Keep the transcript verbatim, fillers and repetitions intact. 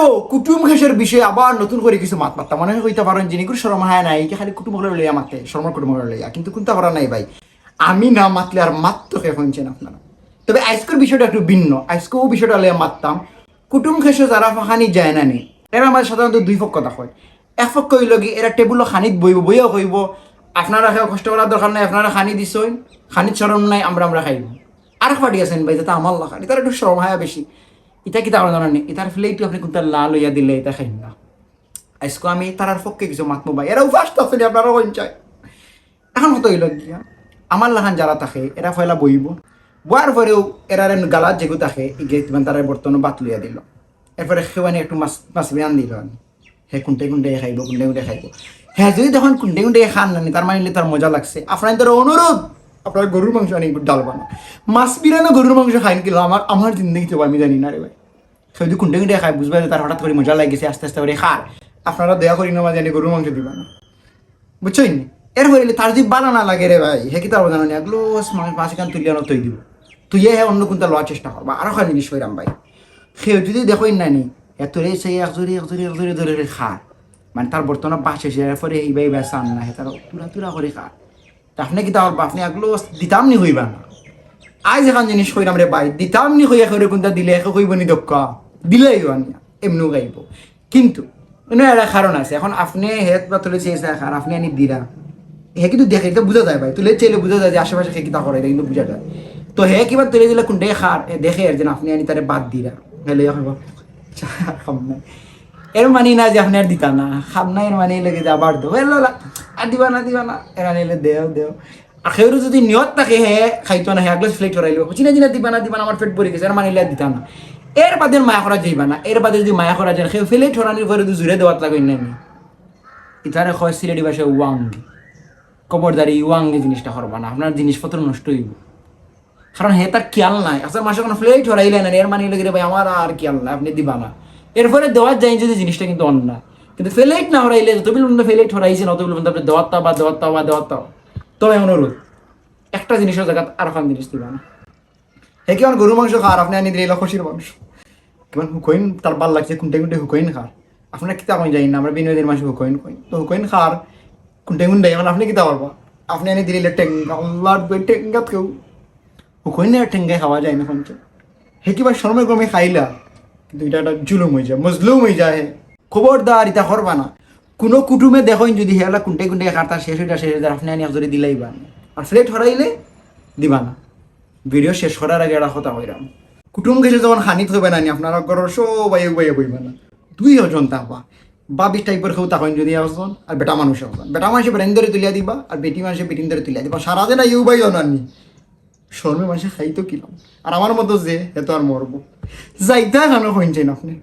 তো কুটুম খেশর বিষয়ে আবার নতুন করি কিছু মাত মাততাম। অনেকে কইতা পারইন, "জিনিগুর শরম হায়া নাই, কি খালি কুটুম অকলরে লইয়া মাতে, শরমর কুটুম অকলরে লইয়া।" কিন্তু কুন্তা করা নাই ভাই, আমি না মাতলে আর মাততো কে কইনছেন আপনারা। তবে আইজকুর বিষয়টা একটু ভিন্ন। আইজকু অউ বিষয়টা লইয়া মাততাম। কুটুম খেশো যারা খানিত যায় না নি, এরার মাঝে সাধারণত দুই পক্ষ থাকইন। এক পক্ষ অইলো কি, এরা টেবুলো খানিত বইবো, বইয়া কইবো, "আপনারা কেউ কষ্ট করার দরকার নাই, আপনারা খানি দিছইন, খানিত শরম নাই, আমরা, আমরা খাইবো।" আরেক পার্টি আছইন ভাই, যেটা আমার লাখান, ইতার একটু শরম হায়া বেশি। ইতা কিতা করে জানইন নি? ইতার প্লেটো আপনে কুন্তা লাল অইয়া দিলে ইতা খাইন না। আইজকু আমি তারার পক্ষে কিছু মাতমু ভাই, এরাও ফার্স্ট আছইন, আপনারাও কইন চাই। এখন কথা অইলো গিয়া, আমার লাখান যারা থাকে, এরা পয়লা বইবো, বওয়ার পরেও এরারে গালাত যেগু থাকে, ইগে তারার বর্তনও ভাত লইয়া দিলো। এরপরে কেউ আনি একটু মাছ, মাছ বিরান দিলো আনি। হে কুন্টাই কুন্টাই খাইবো, কুন্টাই কুন্টাই খাইবো। হে যদি দেখইন কুন্টাই কুন্টাই খার না নি, তার মানে তার মজা লাগছে। আপনারার অনুরোধ, আপনারা গরুর মাংস আনি ডালবা না। মাছ বিরানো গরুর মাংস খাইন কিলা, আমার, আমার জিন্দেগিত আমি জানি না রে ভাই। কেউ যদি কুন্টাই কুন্টাই খায়, বুঝবা যে তার হঠাৎ করি মজা লাগিছে, আস্তে আস্তে করি খার। আপনারা দয়া করি না, মাঝে আনি গরুর মাংস দিবা না। বুঝছইন নি? এরপরে তার যদি ভালা না লাগে রে ভাই, হে কিতা করবো জানো নি? এক গ্লাস মা-, মাছ এখান তুলিয়া আনো, থই দিবো। থইয়া হে অন্য কুন্তা লওয়ার চেষ্টা করবা। আরো খালি জিনিস কইরাম ভাই। কেউ যদি দেখইন না নি, এ তোরে সেই এক জুড়ি, এক জুড়ি, এক জুড়ি ধরে রে খার। মানে তার বর্তনও বাঁচে, সে এরপরে এই ভাই ভাই চান না, হে তার তুরা তুরা করি খার। তা আপনে কিতা করবা? আপনে এক গ্লাস দিতাম নি কইবা না। আইজ এখান জিনিস কইরাম রে ভাই, দিতাম নি কইয়া কেউরে কুন্তা দিলে, একে কইবো নি দক্কা। দিলেই আনিয়া, এমনেও খাইবো। কিন্তু, অন্য একটা কারণ আছে। এখন আপনে হে বা তুলে চেয়ে চায় খার, আপনে আনি দিরা। হে কিন্তু দেখে, এটা বুঝা যায় ভাই। তুলে চেলে বুঝা যায় যে আশেপাশে কে কিতা করে, এটা কিন্তু বুঝা যায়। তো হে কিবা তুলে দিলে কুন্টাই খার, হে দেখে আর যেন আপনে আনি তারে বাদ দিরা। হে লইয়া কইবো, "চা, খাম না।" এর মানে না যে আপনে আর দিতা না, খাম না, এর মানে লাগে যে আবার দেও। এ লা লা, আর দিবা না, দিবা না, এর মানে হইলে দেও, দেও। আর কেউর যদি নিয়ত থাকে হে খাইতো না, হে আগলে প্লেট হরাইলো, "চিনা চিনা দিবা না, দিবা না, আমার পেট ভরি গেছে," এর মানে হইলে আর দিতা না। এর বাদে মায়া করা যাইবা না, এর বাদে যদি মায়া করা যায়, কেউ প্লেট হরানির পরে যদি জুড়ে দেওয়াত লাগে না নি। ইতারে কয় সিলেটি ভাষায় ওয়াঙ্গি। খবরদারি ওয়াঙ্গি জিনিসটা করবা না, আপনার জিনিসপত্র নষ্ট হইব। কারণ হে তার খেয়াল নাই। আচ্ছা, মাসে কোনো প্লেট হরাইলে না, এর মানে হইলো কি রে ভাই, আমার আর খেয়াল নাই, আপনে দিবা না। এরপরে দেওয়াত যাই যদি জিনিসটা কিন্তু অন্য না। কিন্তু প্লেট না হরাইলে, যত বিল পর্যন্ত প্লেট হরাইছে না, অত বিল পর্যন্ত আপনে দেওয়াত বা দেওয়াত বা দেওয়াত। তবে অনুরোধ, একটা জিনিসের জায়গাত আর খান জিনিস দিবা না। হে কিমান গরু মাংস খার, আপনে আনি দিলে এলা খসির মাংস। কিমান হুকইন তার ভালা লাগছে, কুন্টাই কুন্টাই হুকইন খার। আপনারা কিতা কইন জানি না, আমরা বিনোদনের মাঝে হুকইন কইন। তো হুকইন খার, কুন্টাই কুন্টাই, এখন আপনে কিতা করবা? আপনে আনি দিলে টেঙ্গা, আল্লাহর দোয়াই টেঙ্গাত কেউ। হুকইন আর টেঙ্গাই খাওয়া যায় না কইনছে। হে কিবা শরমে গরমে খাইলা, কিন্তু এটা একটা জুলুম হয়ে যায়, মজলুম হয়ে যায়। খবরদার, ইতা করবা না। কোনো কুটুমে দেখইন যদি হেলা কুন্টাই কুন্টাই খার, তার শেষ হইটা শেষ হইটা, আপনে আনি একজোরে দিলাইবা। আর প্লেট হরাইলে দিবা না। ভিডিও শেষ করার আগে একটা কথা কইরাম, কুটুম খেশো যখন খানিত হইবা না নি, আপনারা ঘরর সবাই উবাইয়া বইবা না, দুই জন থাকবা। বাবিশ টাইপের কেউ থাকইন যদি একজন, আর বেটা মানুষ একজন। বেটা মানুষে বেটাইন ধরে তুলিয়া দিবা, আর বেটি মানুষে বেটিন ধরে তুলিয়া দিবা। সারা দিন ইউ উবাইও না নি, শরমে মানুষে খাইতো কিলাম। আর আমার মতো যে, হে তো আর মরবো। যাইতা কেন কইনছেন আপনে?